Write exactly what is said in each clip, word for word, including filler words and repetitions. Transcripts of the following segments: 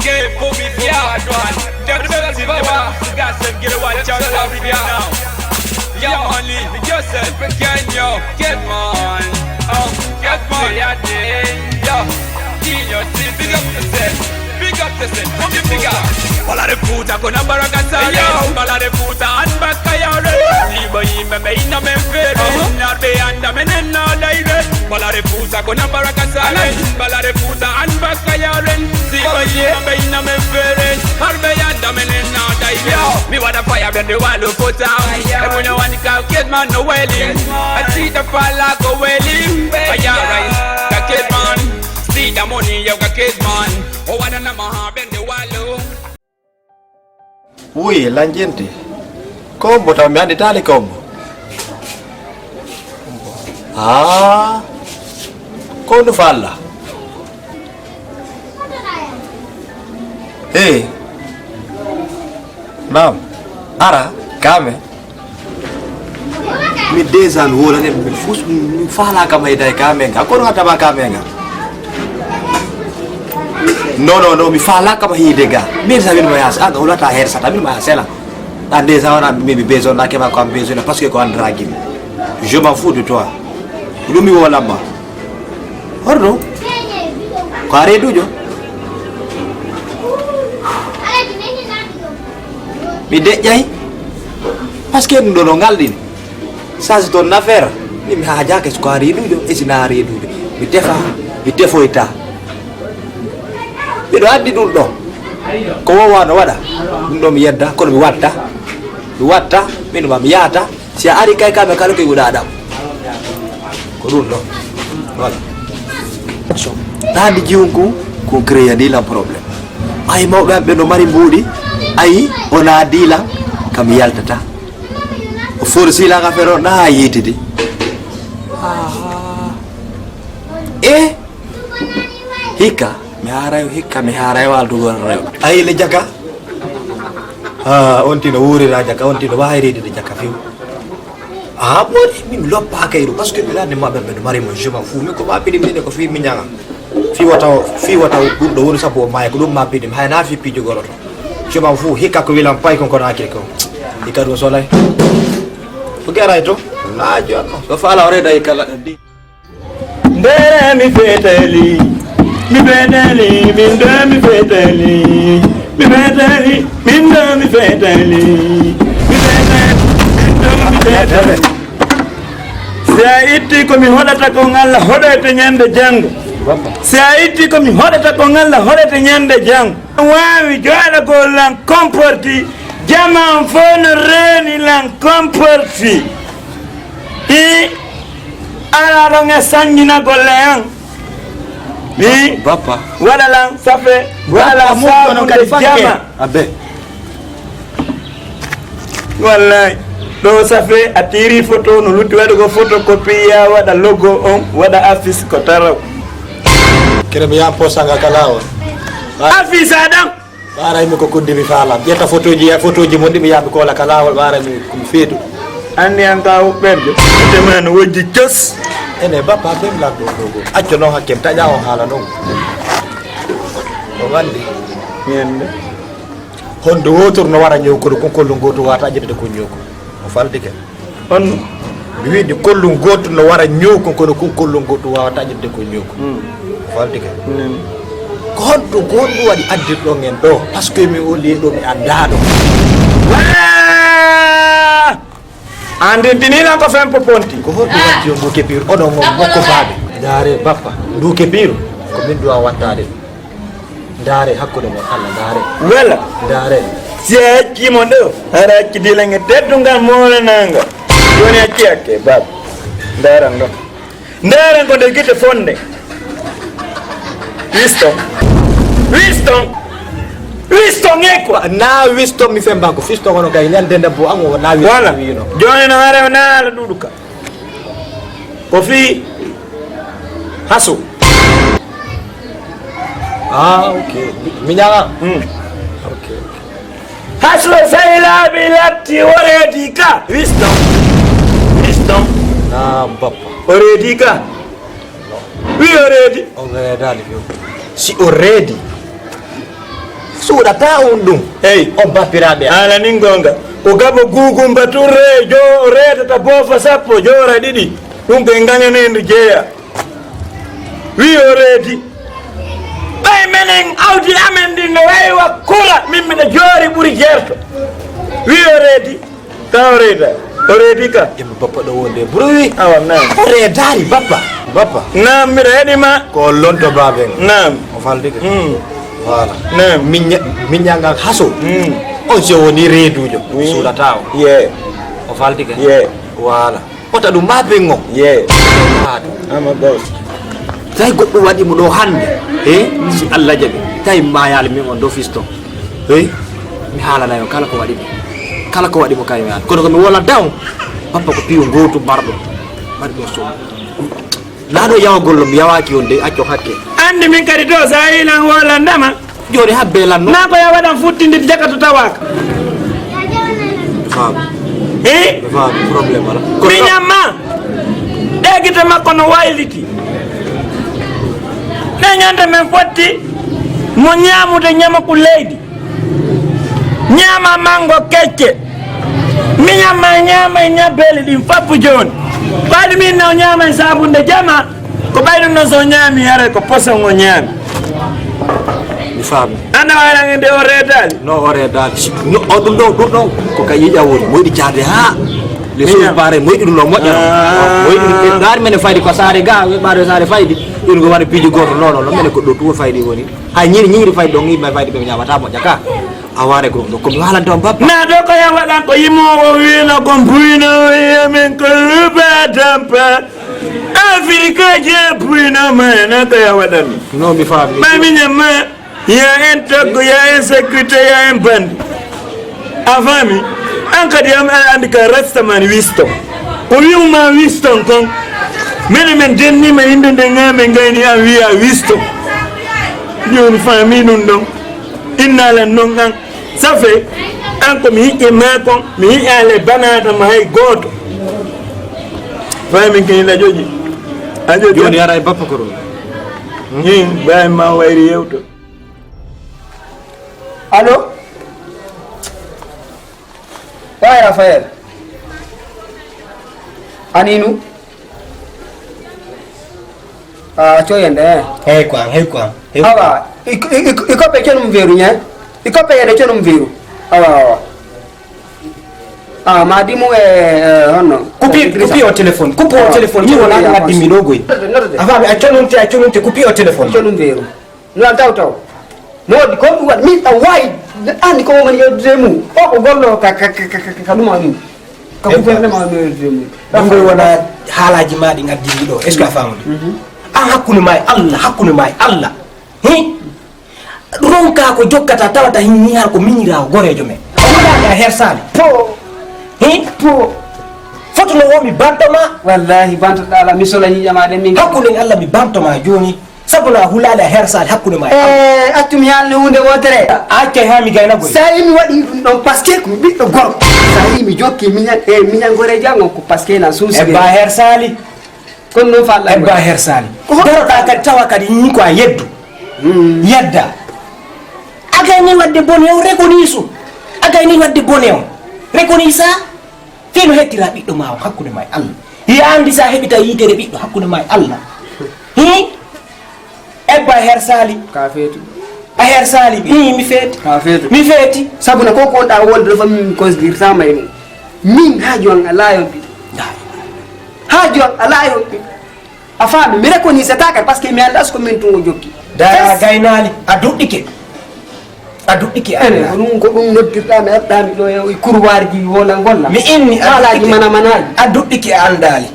Yeah, put me for a one. Them sexy boy, the gas and get a one chance out of here now. Yeah, money, yourself, again, yo, get mine. Oh, get mine, yeah, yeah. Yo, in your city, big up yourself, big up yourself, come your big up. Bala de puta con la baraka sale, bala de puta and bakayare. Ibo ime me ina me fere, na be anda me na daire. Bala de puta con la baraka sale, bala de puta and bakayare. Ibo ime me ina me fere, harbe anda me na daire. Mi wada fire bend the wall of put out. Everyone want to get man no wailing. I see the fire like a wailing. Fire rise, the kid man. See the money, you got kid man. Oh, what an amaha bend the wall. Uye, lanjente. Kombo taw mi andi tali kombo. Ah. Kondu falla. Hey. Nam. Ara, kame. Mi déjà no wolanen mi fus mi fala kam hay day kame nga kono nga taba kame nga. Non, non, non, mi fala kam hide ga. Mi sa min ma yas, ah, wala ta her sa ta min ma yas la. Ah, déjà on a mi mi besoin na ke ma ko am besoin parce que ko an dragin. Je m'en fous de toi. Lumi wala ma. Horɗo? Ko a reeduujo? Mi deƴƴay. Parce que ɗum ɗo no ngalɗin. Ça c'est ton affaire. Min mi haajaaka si ko a reeduujo e si na a reeduujo. Mi tefa, mi tefoyta. Miɗo addi ɗum ɗo. Ko wowano waɗa. Ɗum ɗo mi yedda kono mi watta. Mi watta, min ma mi yahata. Si a ari kay kamɓe kala koye wuɗa adam. Ko ɗum ɗo. Voilà. Ɗaandi jiwun kun kun créyani lan problème. Ayi mawɓe am ɓe no mari mbuuɗi. Ayi o naadi lan kam yaltata. O forsi lan affaire o na yitidi. E hikka mi haaray hikka mi haaray waldugol rewɓe. Ayi le jaka. Ah, on tino wuurira jaka on tino waawi reedide jaka few. Ah, ɓoɗi min loppa kayru parce que mi lande maɓɓe ɓe mari mo juma fu mi ko ma piɗi mine ko fi mi ñaga. Fi wata fi wata ɗum ɗo woni sabu o maaya ko ɗum ma piɗi mi hayna fi pijo goroto. Juma fu hikka ko wilan pay kon kono akiri ko. Hikka ɗum solay. Ko geray to. Na jono so fala o reeda hikka laɗa ndi. Ndere mi feteli, mi feteli, min de mi feteli, mi feteli, min de mi feteli, mi feteli, min de mi feteli. Si a itti ko mi hoɗata ko ngalla hoɗoyte ñande janngo. Si a itti ko mi hoɗata ko ngalla hoɗoyte ñande janngo. Waawi jooɗagol lan comporti, jaman fof no reeni lan comporti. I ara ɗon e sanjina golle an. I bappa waɗa lan safe waɗa lan sabude jama. Abe wallahi ɗo safe a tiri photo no lutti waɗugo photocopie ya waɗa logo on waɗa affiche ko taraw. Kere mi yahan posanga ka lawol. Affiche aɗan. Ɓaaray mi ko kuddi mi faalam ƴetta photoji photoji mon ɗi mi yaaɓi koola ka laawol ɓaaray mi komi feetu. Anndi an ka huɓɓerjo tema no wojji cos. Ene bappa bem lan ɗo ɗo goo acco noon hakkem taƴa o haala noon. O nganndi. Ñande. Honde wootor no wara ñow kono kon kollu ngootu wata ƴettede ko ñow ko o faldike. Honno? Mi wiide kollu gootu no wara ñow kon kono kon kollu gootu wawata ƴettude ko ñow kon. Faldike. Ko honto ko honɗum waɗi addirɗon en ɗo? Parce que mi oli ɗo mi anndaa ɗo. An ndintinilan ko fempo ponti. Ko honɗum waɗi on ɗo keɓir oɗon on mokko baaɓe? Ndaare bappa ndu keɓir ko min duwa wattaade ɗum. Ndaare hakkunde mon Allah ndaare. Wela ndaare. Si a accii mo ɗo hara accidii lan e teddungal moolananga. Jooni accii hakke baaba. Ndaaran ɗo. Ndaaran ko nder gite fonde. Wiston. Wiston. Wiston e quoi? Na wiston mi femba ko fiston kono kay ñande ndabbo an o na wiston wala wino. Jooni no hara o na ala ɗuɗuka. Ko fii haso. Ah, ok. Miñaga. Hmm. Ok. Haso sehilaaɓe latti oreedi ka wiston. Wiston. Na bappa. Oreedi ka. Wi oreedi. On reedaali few. Si o reedi. Suuɗata on ɗum. Hey. On bappiraaɓe am. Haala nin goonga. Ko gabo guugumba tun re-, jo-, reetata boofa sappo, joora ɗiɗi. Ɗum ko e ngañaneendu jeeya. Wi o reedi. Ɓay menen awdi amen ndin no wayi wa kura, min miɗa joori ɓuri jeerto. Wi o reedi. Ka o reeda? O reedi ka? Yimɓe bappa ɗo wonde bruit. Awa, naam. O reedaali bappa. Bappa. Naam, miɗo heɗi ma. Ko lonto baaben. Naam. O faaltike. Hmm. Voilà. Naam. Miña-, miñangal haso. Hmm. On si o woni reeduujo. Oui. Suuɗata o. Yee. O faaltike. Yee. Voilà. Wota ɗum baaben o. Yee. Ama boss. Tawi goɗɗum waɗi mo ɗo hannde, eh? Si Allah jaɓi, tawi maayaali min on ɗo fisto. Eh? Mi haalanayi on kala ko waɗi mo. Kala ko waɗi mo kay mi haala. Kono ko mi wolanta on, bappa ko piiw gootu barɗo. Waɗi ɗo somi. Naa ɗo yawagol mi yawaaki on de, acco hakke. Anndi min kadi to sa yilan wolantama. Jooni habbe lanno. Naa ko ya waɗan futtindi jaka to tawaaka. Faam. Eh? Faam, problème ala. Ko miñam ma. Ɗe gite makko no wayliti. Ɗe ñande men fotti mo ñaamude ñamaku leydi. Ñaama mango kecce. Miñam ma ñaama e ñabbeeli ɗin fappu jooni. Ɓayde min no ñaama e saabunde jama. Ko ɓay ɗum noon so o ñaami, haray ko poson o ñaami. Mi faami. Anda wayrange nde o reedaali? No o reedaali. Si, no, o ɗum ɗo, ɗum ɗo. Ko ka yiƴa woni. Moyɗi jaade haa. Les choses barrées, moyɗi ɗum ɗo moƴƴa. Ah. Moyɗi ɗum ɗaari men e fayde ko saare ga, we ɓaade saare fayde. Ɗum ko wani piiji gooto. Non, non, non, mene ko ɗo tuwo fayde woni. Hay ñiiri, ñiiri fayde ɗo, ngi men fayde ɓe ñaamata moƴƴa ka. A waare ko ɗum ɗo. Ko mi haalanta on bappa. Na ɗo ko ya waɗan ko yimoowo wiino ko mbuyno, yemen ko ruba tampa. Afirika je buyno ma na ko ya waɗan. No mi faami. Ɓay mi ñamma, ya en toggo, ya en sécurité, ya en bandi. A faami? An kadi am, a andi ka rastamani wisto. Ko wi'uma wiston kon. Mene men dennima hinde nde ngamen ngayni an wi'a wisto. Joni faami ɗum ɗon. Innalan non an. Safe, an ko mi yiɗi ma kon, mi yiɗaale banaata ma hay gooto. Faami ke ina joƴi. A joƴi. Joni ara e bappa ko ɗum. Hin, bayan ma wayri yewto. Allo? Wai Rafael. Aninu? Ah, coyende, eh. Hey, quoi, hey, quoi. Hey, quoi. Awa, i, i, i, i koppe kenum veru, nye? I koppe yede kenum veru. Awa, awa. Ah, ma dimu, eh, eh, honno. Kupi, eh, kupi o téléphone. Kupi o téléphone. Ni wona ngaddi mi ɗo goy. Nodde, nodde. Afa mi a conunte, a conunte, kupi o téléphone. Kenum veru. No, taw, taw. Moodi, ko ɗum waɗi, min ɗam waawi, anndi ko woni yewtude e mum. O ko gollo ka, ka, ka, ka, ka, ka ɗum o ɗum. Ka gouvernement o yewtude e mum. Ɗum ɗo wona haalaaji ma ɗi ngaddi ɗo. Est-ce que a faamii? Mhm. An hakkunde ma e Allah, hakkunde ma e Allah. Hi? Ronka ko jokkata tawata hin ni har ko miñiraawo goreejo men. O hulaani a hersaali. Po. Hi? Po. Foto no wo mi banto ma. Wallahi, banto ɗala, mi sola ñiiƴa ma ɗen min. Hakkunde Allah mi banto ma jooni. Sabu na hulaali a hersaali hakkunde ma e Allah. Eh, accu mi haalna huunde wootere. A accay haa mi gayna goy. Sa yi mi waɗi ɗum ɗon, parce que ko mi ɓiɗɗo gorko. Sa yi mi jokki miñan, eh, miñan goreejo an on, ko parce que na suusi. Ebba hersaali. Kono noon fa Allah. Ebba hersaali. Ko ho- Daroɗaa kadi tawa kadi ni ko a yeddu. Mm. Yedda. A gayni waɗde bone o, reconnaisse. A gayni waɗde bone o, reconnaisse. Fii no hettira ɓiɗɗo ma o hakkunde ma e Allah. Hiya anndi sa heɓita yitere ɓiɗɗo hakkunde ma e Allah. Hi? Ebba a hersaali. Ka feetu. A hersaali. Hi, mi feeti. Ka feetu. Mi feeti. Sabu na ko ko wonɗa wonde ɗo fami mi considértama e mum. Min haaju an alaa yon ɓiɗɗo. Haaju an alaa yon ɓiɗɗo. A faami, mi reconnaissata kadi, parce que mi anndaa so ko min tun o jokki. Dara a gaynaali, a duɗɗike. A duɗɗike a enen, anndaa. Ko ɗum, ko ɗum noddirɗaa mi, arɗaa mi ɗo e kurwaarji wona ngonna. Mi inni a haalaaji duɗɗike. Mana manaaji. A duɗɗike a anndaali.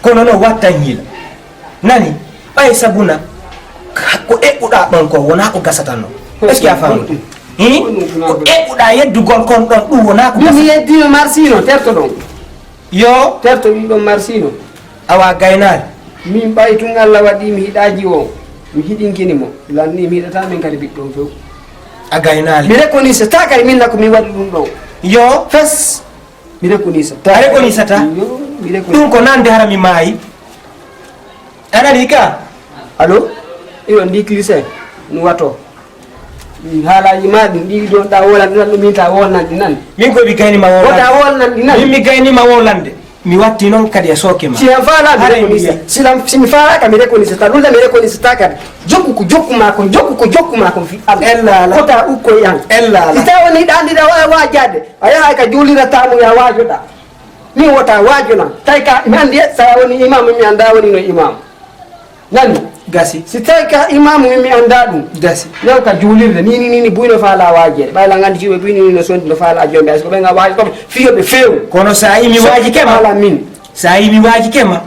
Kono no wattan hiila. Nani? Ɓay sabuna, ko eɓɓuɗaa ɗon ko wonaa ko gasatannoo. Est-ce que a faami? Hin? Ko eɓɓuɗaa yeddugol kon ɗon, ɗum wonaa ko gasatannoo. Min mi yeddino marsino, terto ɗon. Yo. Terto ɗum ɗon marsino. Awa gaynaali. Min ɓay tun Allah waɗi mi hiɗaaji o, mi hiɗinkini mo. Lanni mi hiɗata min kadi ɓiɗɗo on few. A gaynaali. Mi reconnaissata kadi min na ko mi waɗi ɗum ɗon. Yo. Fes. Mi reconnaissata. A reconnaissata? Yo, mi reconnaissata. Ɗum ko nande hara mi maayi. A nani ka? Allo? Iyo, ndi cliché. No wato. Haalaaji ma ɗin ɗiɗi ɗon, ɗa wolande nan ɗum, min ta wolnan ɗi nan. Min ko mi gayni ma wolande. Wota wolnan ɗi nan. Min mi gayni ma wolande. Mi watti noon kadi e sooke ma. Si en faala mi rekonisa. Si lam, si mi faala ka mi rekonisa. Ta ɗum da mi rekonisa ta kadi. Jokku ko jokku ma kon, jokku ko jokku ma kon fi Allah. Ella ala. Kota ukko e an. Ella ala. Si tawa ni ɗa andi ɗa wa-, waajaade. A yaha ka juulira tamu ya waajoɗa. Min wota waajo nan. Tawi ka mi andi sa woni imam, mi anda woni no imam. Nani? Gasi. Si tawi ka imaamu min mi anndaa ɗum. Gasi. Yaw ka juulirde, ni, ni, ni, ni, buy no faalaa waajeede. Ɓay lan anndi jiwɓe buy ni, ni, no sondi no faalaa jombe. Ay, so ɓe nga waaji ko fiyo ɓe feew. Kono so a yii mi waaji kema. Faalaa min. So a yii mi waaji kema.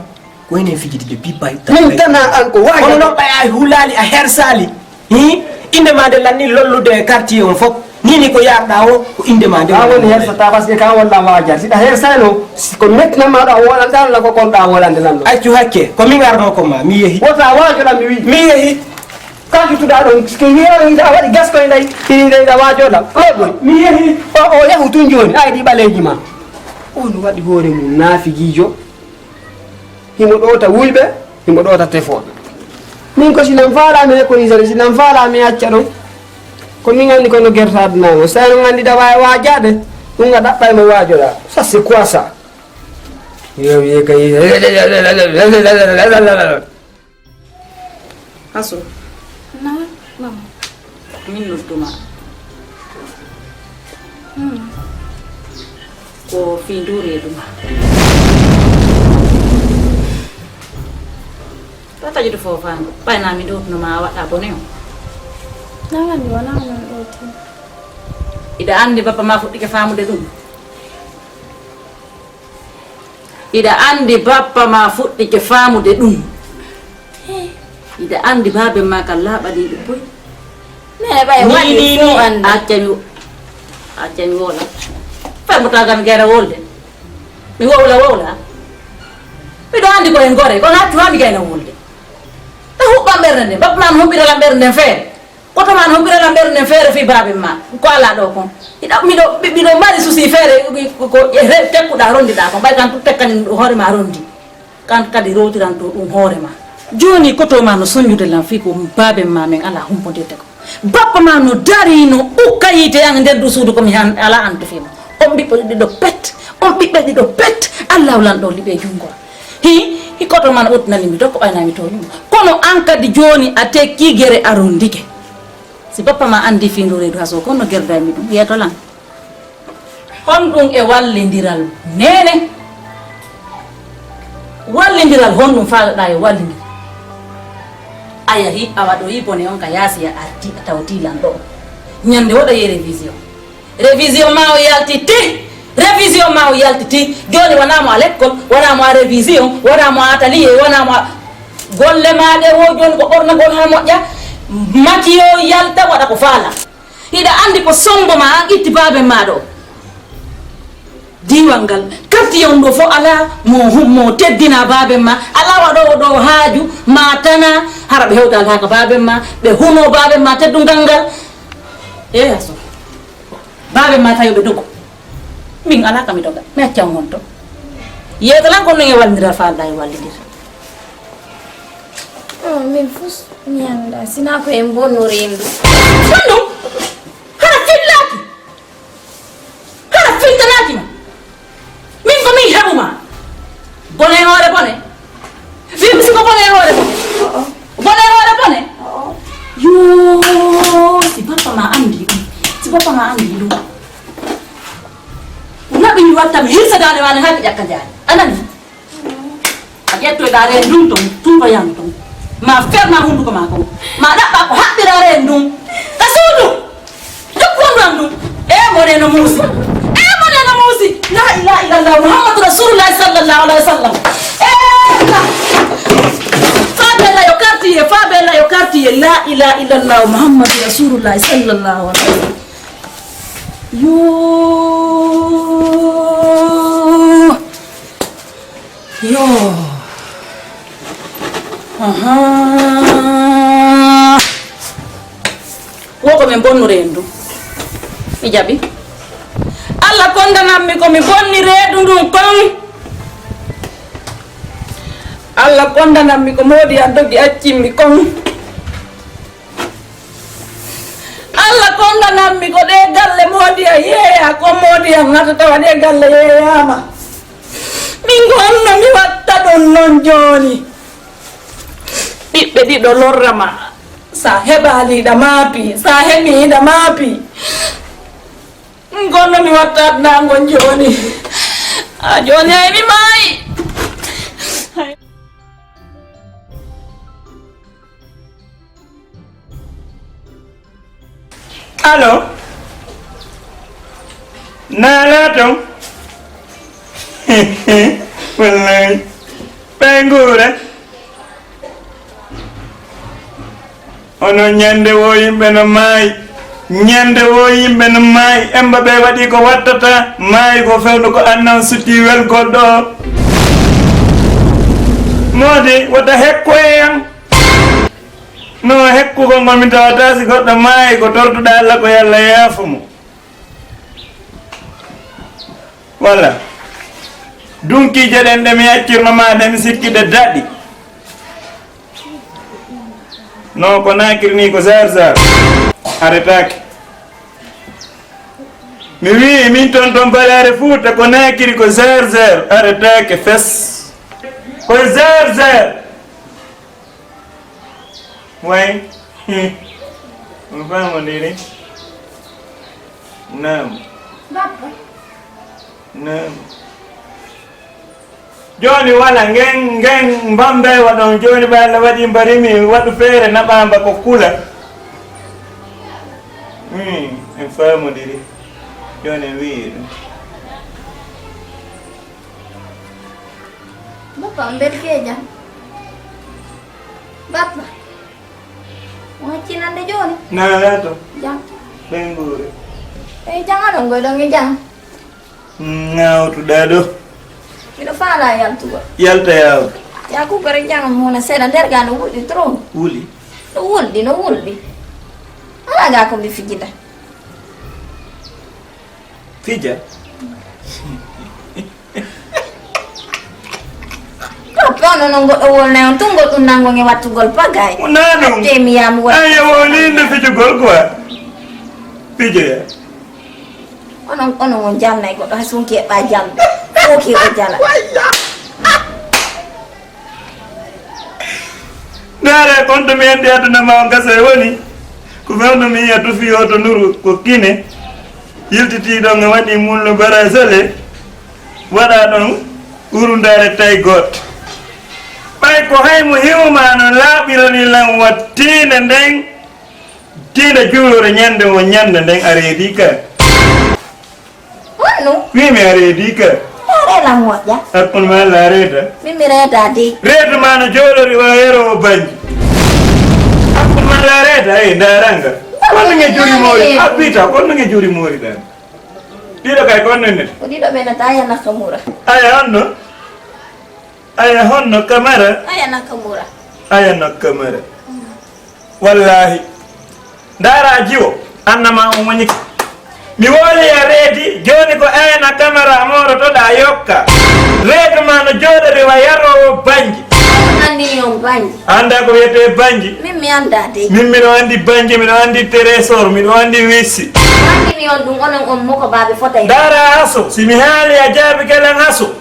Ko enen fijidi de bippay. Min tana an ko waaji. Kono non ɓay a hulaali, a hersaali. Hi? Innde ma nde lanni lollude e quartier on fof. Ni, ni ko yarɗa o, ko innde ma nde. Ka woni hersata, parce que ka wonɗa waajar. Si ɗa hersayno, si ko mettinanma ɗo a woɗanta, la ko kon ɗa woɗande lan ɗo. Accu hakke, ko min arno ko ma, mi yehi. Wota waajo ɗam mi wi. Mi yehi. Ka ki tuɗa ɗon, ko wiya ɗon, ida waɗi gas ko ida, ida, ida waajo ɗam. Ɗo ɗon. Mi yehi. O, o yahu tun joni, ay ɗi ɓaleji ma. On waɗi hoore mum naafigiijo. Himo ɗowta wuyɓe, himo ɗowta tefooɓe. Min ko si nan faalaa mi rekonisere, si nan faalaa mi acca ɗon. Ko min anndi kono gerta aduna mo. Sa non anndi da waawi waajaade, ɗum nga ɗaɓɓay mo waajoɗaa. Ça, c'est quoi ça? Yo, yo, kay. Aso. Na, mama. Min nodduma. Hmm. Ko fii ndu reedu ma. To taƴude foofaango, ɓayna mi ɗowtuno ma a waɗa bone o. Na, mi wona non ɗowti. Iɗa anndi bappa ma fuɗɗike faamude ɗum? Iɗa anndi bappa ma fuɗɗike faamude ɗum. Iɗa anndi baabe ma ka laaɓaniiɗo boy. Nene ɓay waɗi fo anndi. Accami, accami wola. Fay mo tagami gayna wolde. Mi wowla wowla. Miɗo anndi ko en gore, kono accu haa mi gayna wolde. Ta huɓɓam ɓernde nden, bappa ma no huɓɓira lam ɓernde nden feere. Koto ma no huɓɓira lam ɓernde nden feere fii baabe ma. Ko alaa ɗo kon. Miɗo, miɗo, miɗo mari susi feere ko, ko, e re-, tekkuɗaa, ronndiɗaa kon. Ɓay kan tun tekkani hoore ma rondi. Kan kadi rowtiranto ɗum hoore ma. Jooni koto ma no soññude lan fii ko baabe ma men alaa humpondirde ko. Bappa ma no dari no ukka yiite an nder du suudu ko mi han-, alaa antu fii ma. On ɓiɓɓe ɗiɗo pet, on ɓiɓɓe ɗiɗo pet, Allahu lanɗo liɓe junngo. Hi, hi koto ma no ottinani mi tokko ɓayna mi tooñi mo. Kono an kadi jooni a tekki gere a rondike. Si bappa ma anndi fii ndu reedu haso, kono gerday mi ɗum, yeeto lan. Honɗum e wallindiral neene? Wallindiral honɗum faalaɗaa e wallindiral? A yahi, a waɗoyi bone on ka yaasi, a arti, a tawti lan ɗo. Ñande woɗoye révision. Révision ma o yaltiti. Révision ma o yaltiti. Jooni wonaa mo a lekkol, wonaa mo a révision, wonaa mo a atelier, wonaa mo a golle ma ɗe wo jooni ko ɓornagol haa moƴƴa. Maki o yalta waɗa ko faala. Hiɗa anndi ko sombo ma an itti baaben ma ɗo. Diiwal ngal, quartier on ɗo fof alaa mo hu-, mo teddina baaben ma. Alaa waɗoowo ɗo haaju ma tana, hara ɓe hewtaaka baaben ma, ɓe hunoo baaben ma teddungal ngal. Eeya so baaben ma tawi ɓe dogo. Min alaa ka mi doga, mi accan wonto. Yeeto lan kon non e wallindiral faalɗaa e wallindiral. Oh, min fus mi anndaa, sinaa ko en mbonno reendu. Honɗum? Hara fillaaki? Hara filtanaaki ma? Min ko min heɓu ma? Bone hoore bone? Fii mi siko bone hoore bone? Bone hoore bone? Yoo, si bappa ma anndi ɗum. Si bappa ma anndi ɗum. Naɓi mi watta mi hirsa daande ma ne haa mi ƴakka jaari. A nani? A ƴettoyɗa reen ndun ton, tuuba yan ton. Ma ferma hunduko ma kon. Ma ɗaɓɓa ko haɓɓira reen ndun. Ka suudu! Jokku wondu an ndun. E mone no muusi. E mone no muusi. La ilaha illallah Muhammadu Rasulullah sallallahu alaihi wasallam. E la. Fabela yo quartier, Fabela yo quartier. La ilaha illallah Muhammadu Rasulullah sallallahu alaihi wasallam. Yoo. Yoo. Ahaa. Wo ko min bonni reendu. Mi jaɓi. Allah kondanammi ko mi bonni reendu ndun kon. Allah kondanammi ko moodi an doggi accimmi kon. Allah Anammi ko ɗee galle moodi a yeeya, ko moodi a ŋata tawa ɗee galle yeeyaama. Min ko honno mi watta ɗum noon jooni? Ɓiɓɓe ɗiɗo lorra ma. Sa heɓaali iɗa maapi, sa heɓi iɗa maapi. Min ko honno mi watta adnaa ngon jooni? A jooni ay mi maayi. Allo? Naala ton? Wallahi. Ɓay nguura. Onon ñande wo yimɓe no maayi. Ñande wo yimɓe no maayi. Emba ɓe waɗi ko wattata. Maayi ko fewndo ko annan sutti welgol ɗo. Moodi, wota hekku e yan. No hekkugol ngol min tawata si goɗɗo maayi ko tortuɗa Allah ko yo Allah yaafo mo. Walla. Dunkiije ɗen ɗe mi accirno ma ɗe mi sikki ɗe daɗi. No ko nakiri ni ko zar zar. Aretaake. Mi wi'i min ton ton Balare Fuuta ko nakiri ko zar zar. Aretaake fes. Ko zar zar. Way. On famondiri. Naam. Bappa. Naam. Jooni wala ngen, ngen mbambewa ɗon. Jooni ɓe Allah waɗi mbarimi waɗu feere naɓamba ko kula. Hmm, en famondiri. Jooni en wi'i ɗum. Bappa, on mbelke jam? Bappa, on haccinande jooni? Naala to. Jam. Ɓen nguure. Ɓen jam aɗon ngoy ɗon e jam? Ŋawtuɗaa ɗo. Miɗo faalaa yaltugol. Yalta yaaw. Yaa kuggore jam muna seeɗa nder gaa no wuɗi trop. Wuli. No wulɗi, no wulɗi. Alaa gaa ko mi fijida. Fija? Papa, on onon goɗɗo wolnay on tun goɗɗum nanngol e wattugol pagay. Wonaa ɗum. Te mi yaamu won. Ayo, woni nde fijugol quoi. Fijoya. Onon, onon on jalnay goɗɗo, hay sunki eɓɓa jalde. Foki o jala. Ndaare, kon to mi enndi aduna ma on gasa e woni. Ko fewndo mi yiya tufi o to nuru ko kine. Yiltitii ɗon e waɗi mullo barasale. Waɗa ɗon urundaare tay goot. Ɓay ko hay mo hiwma no laaɓirani lan wattiinde nden. Tiiɗa juulore ñande o ñande nden a reedi ka. Honno? Wi mi a reedi ka. Reeɗa moƴƴa. Hakkun ma Allah a reeda. Min mi reeda de. Reedu ma no jooɗori wa yero o banji. Hakkun ma Allah a reeda, eh, ndaranga. Konno nge juri moori. A bita, konno nge juri moori dan. Ɗiɗo kay konno ne. Ko ɗiɗo ɓe nata ya Nakamura. Aya honno? Aya honno Kamara? Aya Nakamura. Aya Nakamura. Wallahi. Ndaara jiwo, annama on woni ko. Mi woli a reedi, jooni ko ayna kamara moorotoɗa yokka. Reedu ma no jooɗori wa yaroowo banji. Anndini on banji. Annda ko wiyetee banji? Min mi annda de. Min miɗo anndi banji, miɗo anndi trésor, miɗo anndi wissi. Anndini on ɗum onon on moko baaɓe fotay. Ndaara aso, si mi haali a jaabi kelan aso.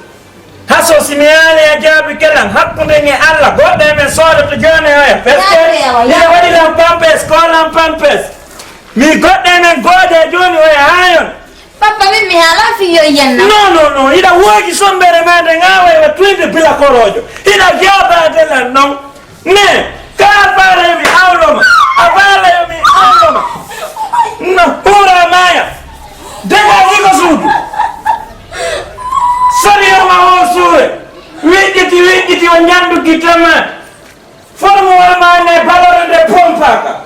Haso si mi yaali a jaabi kelan hakkunde nge Allah goɗɗo e men soodoto jooni oya. Parce que ina waɗi lan pampes ko lan pampes. Mi goɗɗo e men gooja jooni oya haayon. Papa min mi haala fi yo yenna. Non, non, non, ina wooji sombere ma nde ŋaawa e wattuyde bila koroojo. Ina jaabaade lan non. Mais ka a faala yo mi awloma, a faala yo mi awloma. No huura maaya. Daga iko suudu. Sori yo ma o suure. Weƴƴiti, weƴƴiti o ñandu ki tamaate. Formuwol ma ne balore nde pompaaka.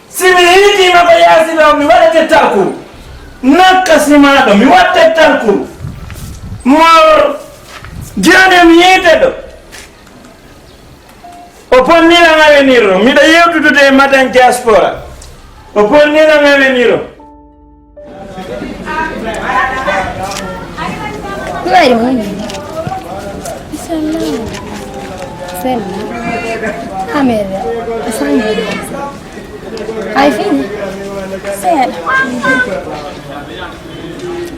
Si mi hiitiima ko yaasi ɗo, mi waɗete talkuru. Nakka si ma ɗo, mi waɗte talkuru. Mor, jooni mi yiite ɗo. O bonnira ngaweniro. Miɗo yewtudude e Madan Diaspora. O bonnira ngaweniro. Ɗum ari woni. Inchallah. Selma. Amelia. Sangre. Ay fini. Seeɗa.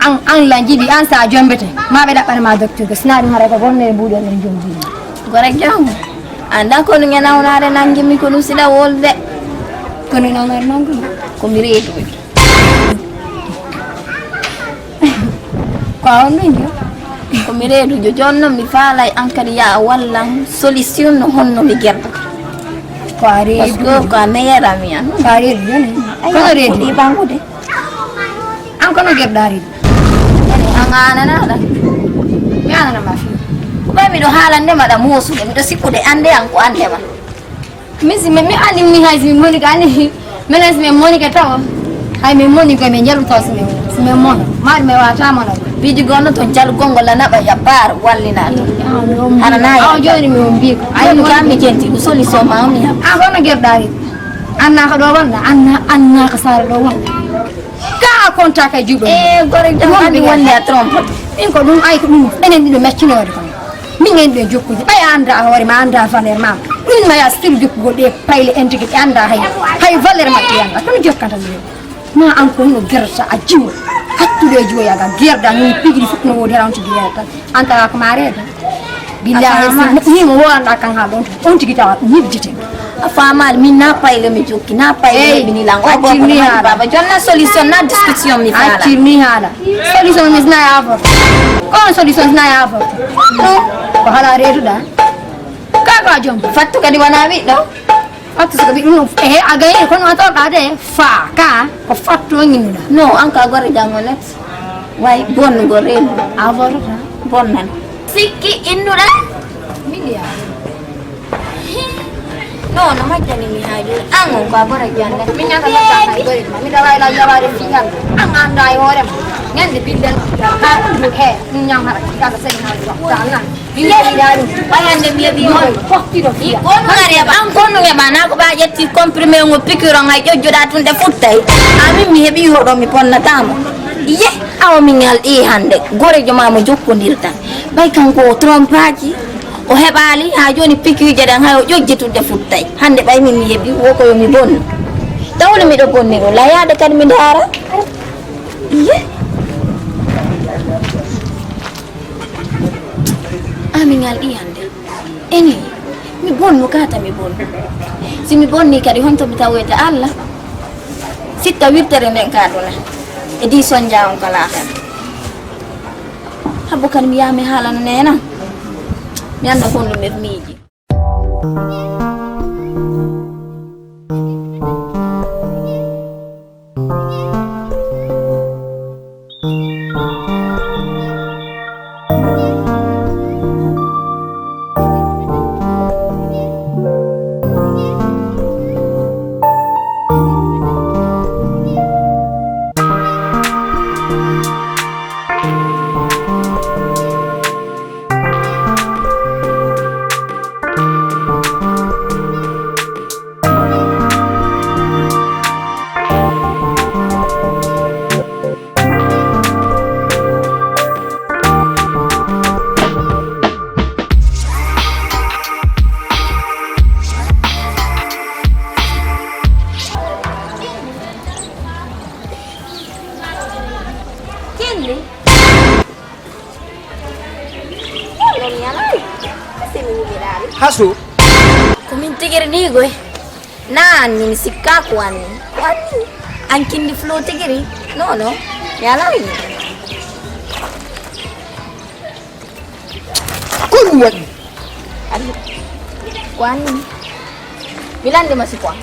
An, an lan jiɗi, an sa jombete. Ma ɓe ɗaɓɓana ma docteur, ko sina ɗum haray ko bonno e mbuɗon en jom jiɗi. Gore jam. Anda ko ɗum e nawnaare nangimi ko ɗum sila wolde. Ko ɗum nawnaare nangimi? Ko mi reedude. Ko a on ɗum jo? Ko mi reedujo. Jooni noon mi faalay an kadi ya a wallan solution no honno mi gerɗo. Ko a reedujo. Parce que ko a meilleur ami an. Ko a reedujo ni? Aywa, kono reedu. Ɗi bangude. An kono gerɗo a reedu. An a ananaɗa. Mi anana ma fi. Ko ɓay miɗo haalande maɗa moosude, miɗo sikkude ande an ko ande ma. Min si mi, mi anndi mi hay si mi moni ka anndi. Minen si min moni ke tawa. Hay min moni ko min njalu taw si min, si min mono. Maɗum mi wata mono. Piiji gonno toon calu konngol la naɓa ya baar wallina toon. Hana na ya. Aw jooni mi on mbi ko. Ay jooni ka mi jenti ko solution ma mi ha. A kono gerɗaari. Anna ko ɗo walla, anna, anna ko sara ɗo walla. Ka a konta ka juɓo. E gore jam andi wonde a trompe. Min ko ɗum ay ko ɗum enen ɗiɗo meccinoode kon. Min en ɗo jokkude ɓay a annda a hoore ma annda valeur ma. Ɗum ma ya stil jokkugol ɗe payle en tigi ɗe annda hay hay valeur ma ɗe annda kono jokkata mi. Ma an ko no gerta a jiwo. Hattude e jiwo yaga gerda ni pigiri fof no wodi rawti gerta. An tawa ko ma reeda. Billahi. Ni mo wonda kan ha ɗon on tigi tawa ñibjite. A faamaali min na payle mi jokki na payle mi ni lango. Accirni haala baba jonna solution na discussion mi faala. Accirni haala. Solution mi sina ya for. Ko solution sina ya for. Ko hala reeduɗa. Ka ka jom. Fattu kadi wona ɓiɗɗo. Fattu so ko ɓiɗɗo ɗum e a gayi kono a tawɗa de fa ka ko fattu o ñinnuɗa. No an ka gore jango net. Way bonnugol reedu. A forota. Bonnan. Sikki innuɗa. Miliyaar. No no majjani mi haaju an on ko a bora jande. Min ñanta majjani hay gore ma mi dawa ila yaware fi an an anda e hoore ma ñande biddan ha ɗum he min ñam hara kala sani ha ɗum tan nan min yiɗa ɗum ɓay hande mi yeɓi on. Pottiɗo fi an. Ko ɗum ari heɓa an ko ɗum heɓa na ko ɓa ƴetti comprimé ngo piqûre on hay ƴojjoɗa tun ɗe futtay. Amin mi heɓi hoɗo mi ponnatamo. Iye awa min alɗi hande gorejo ma mo jokkodirtan ɓay kanko o trompaji. O heɓaali haa jooni pikiije ɗen hay o ƴojjitudde futtay. Hannde ɓay min mi heɓi wo ko yo mi bonnu. Tawde miɗo bonni ɗum layaade kadi mi ndaara. Iye. Amin alɗi hannde. Eni, mi bonnu kaata mi bonnu. Si mi bonni kadi honto mi tawoyta Allah? Sitta wirtere nden ka aduna. E di sonja on kala kadi. Habbo kan mi yaha mi haalana neena mi annda kon ɗum ɓe miiji. Kelli. Ɗon mi yalay. Kasi mi yumiraali. Haso. Ko min tigiri ni goy. Na anni mi sikka ko anni. Ko anni. An kindi flo tigiri. No no. Mi yalay. Ko ɗum waɗi? Allo. Ko anni. Mi lande ma siko am.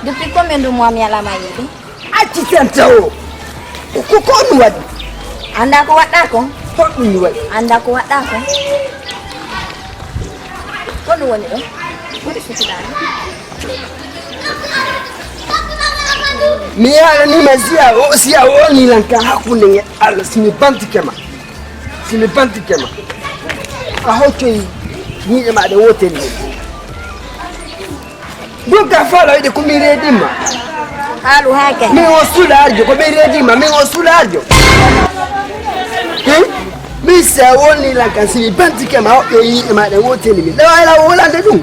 Depuis combien de mois mi alama yiide? Acci tan tawo. Ko ko ɗum waɗi? Anda ko waɗɗa ko? Ko ɗum waɗi? Anda ko waɗɗa ko? Ko ɗum woni ɗo? Woni sutuɗaani. Mi yalanima siya o siya o ni lan kan hakkunde nge Allah simi bantike ma. Simi bantike ma. A hoccoyi ñiiƴe ma ɗe woteli. Ɗum ka fala wiɗe ko mi reedima. Haalu haa kay. Min o sularjo ko mi reedima min o sularjo. Min sa woni lan kan simi bantike ma hoɓɓe yiiɗe ma ɗe woteli mi lawa lawa wolande ɗum.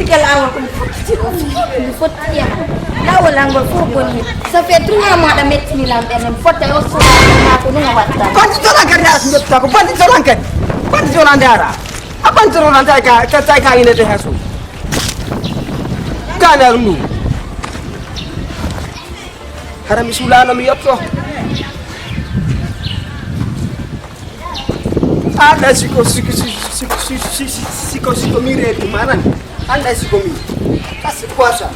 Sike laawol ko mi fottiti ɗo, mi fottiti e ma. Laawol angol fof bonni. Ça fait trois mois ɗa mettini lan ɓen, mi fotta yo soɗa ma ko ɗum o watta. Bandi jolan kadi as ndotta ko bandi jolan kadi. Bandi jolan dara. A bandi jolan tay ka, tay ka inete hasu. Kana ɗum. Hara mi suulaano mi yotto. Anda siko siko siko siko siko siko mi reedi manan. Anda siko mi. Kasi kwasa.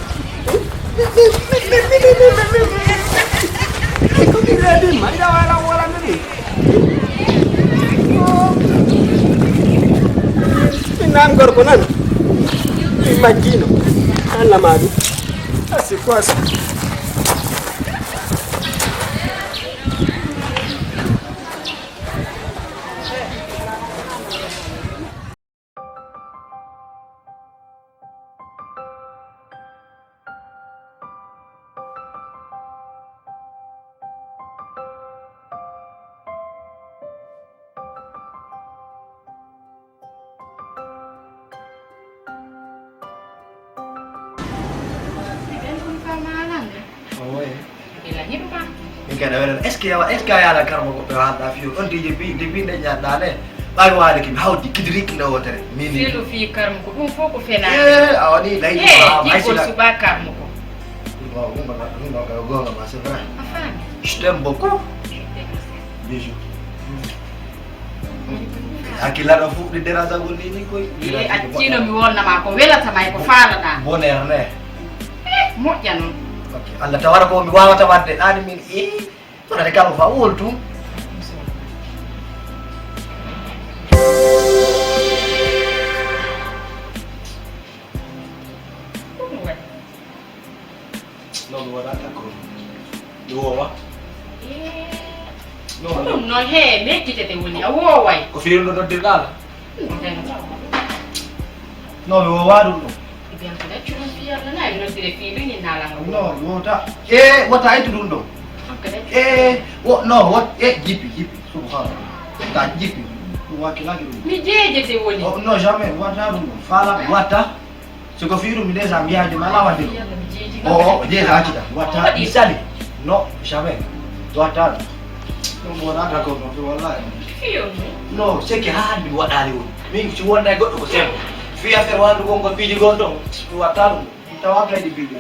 Siko mi reedi ma ida wala wala mi. Mi nan gorko nan. Mi majjino. Alla madu. Kasi kwasa. Ila hiɗuma. Min kadi a welan est ce que yawa est ce que a yaala karma goɗɗo haalɗa fiyo ɗon tiji bi depuis nde ñaɗɗa ne. Ɓawi waali ki mi hawdi kidrik nde wotere mini. Filu fi karma ko ɗum fof ko fenaɓe. Eh, a waɗi lay. Eh, jiggol suba karma ko. Ɗum o ɗum o ɗum o gonga ma c'est vrai. A faami. Je t'aime beaucoup. Bisous. Hakkillaaɗo fuɗɗi dérangagol ni ni koy. Accino mi wonnama ko welata ma e ko faalana. Bonheur ne. Moƴƴa noon. Ok. Allah tawara ko mi wawata wadde ɗani min i. Wonata kala fa wol tum. Ɗum waɗi. Non, mi waɗa d'accord. Mi woowa. Non, non. Ɗum noon he mettitete woni a wooway. Ko fiiri no noddirɗa la? Non, mi woowa ɗum ɗo. Bien ko daccu ɗum fiyarno na e noddire fii ɗum ni naalanga. Non, mi wota. E wota ittu ɗum ɗo. E wo non, wot e jippi jippi. Subhanallah. Ta jippi. Ɗum wakkilaki ɗum. Mi jeejete woni. Oh, non, jamais. Wata ɗum ɗo. Fala wata. Siko fiiru mi déjà mi yaji ma lawa dilo. O déjà acida. Wata mi sali. No jamais. Wata. No mo na d'accord no wallahi. No seke ha mi wadali won. Min si wonda e goddo ko sembo. Fi affaire wandu gon ko piiji gon don. Wata dum. Tawa kay di piiji.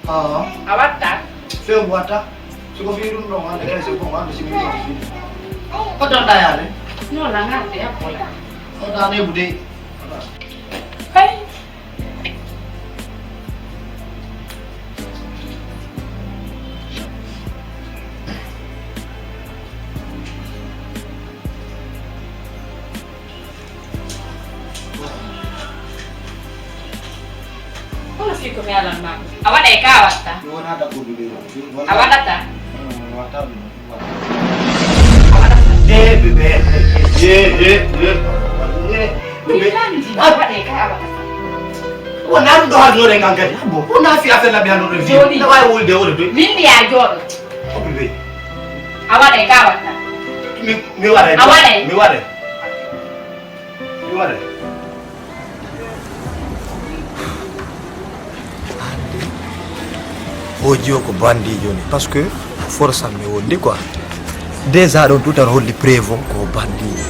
Ah. A watta. Fe wata. Siko fiiru no wanda kay siko wanda simi. Ko don da yare. No la ngarte ya bola. Ko da ne bude. Hey. Kono Ko mi alan ma. A waɗay ka a watta. Mi wona ɗaɓɓude ɓe. A waɗata. A waɗata. Mi landi, a waɗay ka a waɗata. Wona ɗum ɗo haaldunoɗen an kadi. Wona fi affaire labbi haaldunoɗen fi. Joni. Na wawi wulde wuro doy. Min mi ya jooɗo. Ko ɓe. A waɗay ka a watta. Mi mi waɗay. A waɗay. Mi waɗay. Mi waɗay. Hannde o jiyo ko bandiijo ni, parce que force am mi wondi quoi. Déjà ɗon tout tan holli preuve on ko bandiijo.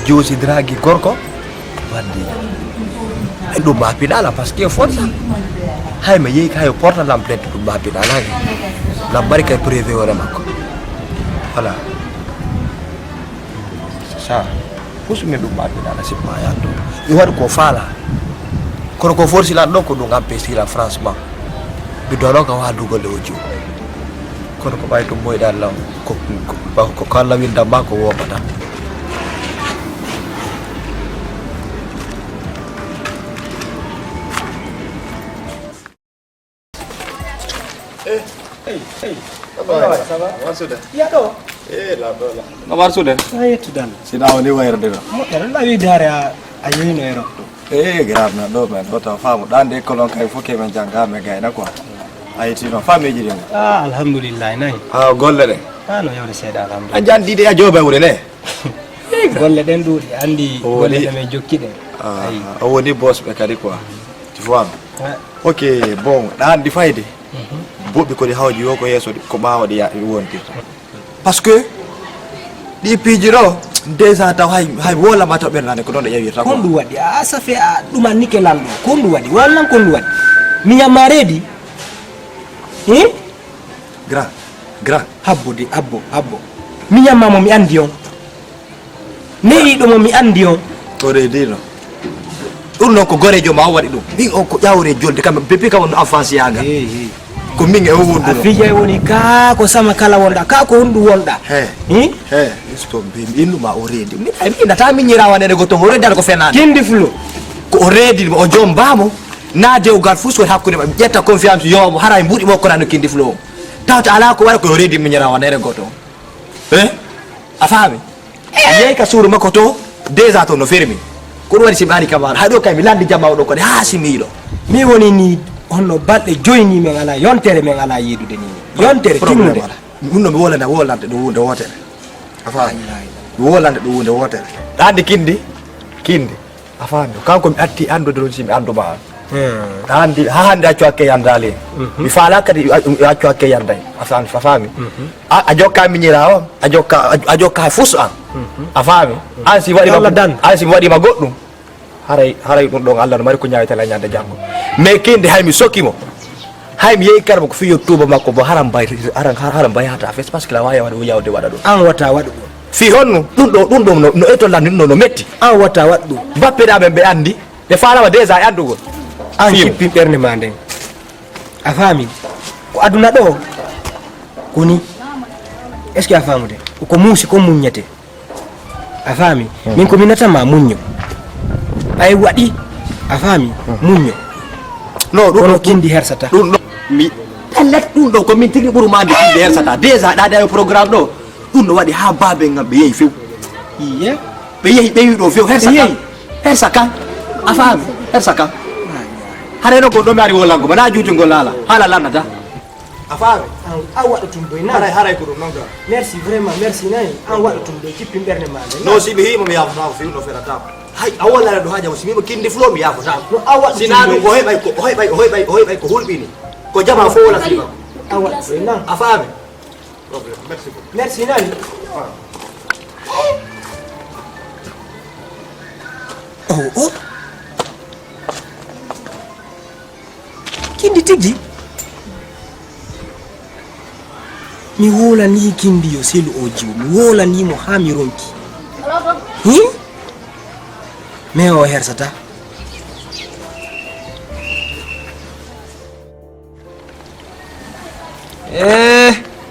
Joosi dragi gorko bandiijo. Ay, ɗum ma piɗala parce que force am. Hay mi yehi kay o porta lam plainte, ɗum ma piɗala. Lam mari kay preuve hoore makko. Voilà. C'est ça. Fof so min ɗum mbaɗmi ɗaɗa sippa yalto. Mi waɗi ko faala. Kono ko forsi lan ɗo ko ɗum ampesi lan franchement. Mi dono ka wa dugole o jiw. Kono ko ɓay ɗum moyɗa lan ko ko ko kala winda ma ko womata. Eh, hey, hey. Ça va, ça va? Warsude. Yaɗo. Eh, la dola. No warsude. Ayi tudan. Sina woni wayrude no. Mo tan lawi dare a a yino e rokto. Eh, grave na do men do ta famu dan de kolon kay fo ke men janga me gayna quoi. Ayi tino famille jiri. Ah, alhamdulillah nay. Ah, golle de. Ah, no yawde seeda alhamdulillah. A jandi de a jobe wure ne. Golle den dudi andi golle de men jokki de. Ah, o woni boss be kadi quoi. Tu vois. Ok, bon, ɗa anndi fayde? Boɓɓi ko ɗi hawji yo ko yeeso ɗi- ko ɓaawo ɗi ya- wontirta. Parce que ɗi piiji ɗo déjà taw hay hay wolama taw ɓernani ko ɗon ɗe ƴawirta ko. Kon ɗum waɗi a safe a ɗuman nike lanɗo kon ɗum waɗi wala nan kon ɗum waɗi miñamma reedi. Hi? Grand, grand. Habbo de habbo habbo. Miñamma mo mi anndi on. Nehiiɗo mo mi anndi on. O reediino. Ɗum noon ko goreejo ma o waɗi ɗum. Min on ko ƴawre jolde kam bepi kam on avance yaaga. Ko min e o wonduno. A fijay woni ka ko sama kala wonɗa ka ko honɗum wonɗa. He. He. Isto mbimi innuma o reedi. Min ay min nata min ñira wanede goto o reedata ko fenani. Kindi fulo. Ko o reedi o jombamo. Na dewgal fus woni hakkunde maɓɓe ƴetta confiance yomo haray mbuɗi mo konano kindi fulo. Tawta ala ko waɗa ko o reedi min ñira wanede goto. He. A faami? Yehi ka suudu makko to déjà to no fermi. Ko ɗum waɗi si mi ari kamara hay ɗo kay mi landi jamma oɗo kadi haa si miiɗo. Mi woni ni honno balɗe joyi ni min ala yontere min ala yiidude ni yontere timmude. Ɗum no mi wolana wolante ɗum hunde wotere. A faami? Mi wolante ɗum hunde wotere. Ɗa andi kindi kindi. A faami kanko mi atti anndude ɗum si mi annduma an. Hande ha hande accu hakke yandali mi faala kadi accu hakke yanday a faami a faami a jokka miñira on a jokka a jokka fus an a faami an si waɗima an si waɗima goɗɗum haray haray ɗum ɗon allah no mari ko ñawitala ñande janngo mais kindi hay mi sokki mo hay mi yehi karmo ko fiyo tuuba makko bo haram mbay haram haram mbay hata fes parce que la wawi waɗa yawde waɗa ɗum an wata waɗa ɗum fi honno ɗum ɗo ɗum ɗo no eto lanni ɗum ɗo no metti an wata waɗa ɗum bappeɗa ɓen ɓe andi Ɓe faalama déjà e anndugol. An jippin ɓernde ma nden. A faami? Ko aduna ɗo ko ni. Est-ce que a faamude? Ko muusi ko muññete. A faami? Min ko mi natama muñño. Ɓay waɗi a faami? Muñño. No ɗum kono kindi hersata. Ɗum ɗo mi ɗallat ɗum ɗo ko min tigi ɓuruma ande kindi hersata. Déjà ɗaade ayo programme ɗo. Ɗum no waɗi haa baaben ngam ɓe yehi few. Iye. Ɓe yehi ɓe wiɗo few hersa kan. Hersa kan. A faami? Hersa kan. Haray no gonɗo mi ari wolango ma na juutungol laala haala lannata. A faami? An waɗa tum ɗoy nan. Haray haray ko ɗum non ga. Merci vraiment merci nay. An waɗa tum ɗoy jippin ɓernde ma nde. No si ɓe hiimo mi yaafata ko few no ferata. Hay a wolana ɗo haaja mo si mimo kindi flo mi yaafata. No a waɗa tum ɗoy. Sina ɗum ko heɓay ko heɓay ko heɓay ko heɓay ko hulɓini. Ko jama fo wala sima. A waɗa ɗoy nan. A faami? Problème. Merci beaucoup. Merci nani. Oh oh. Kindi tigi. Mi wolani kindi yo selu o jiwo mi wolani mo ha mi ronki. Hi? Mais o hersata. Eh,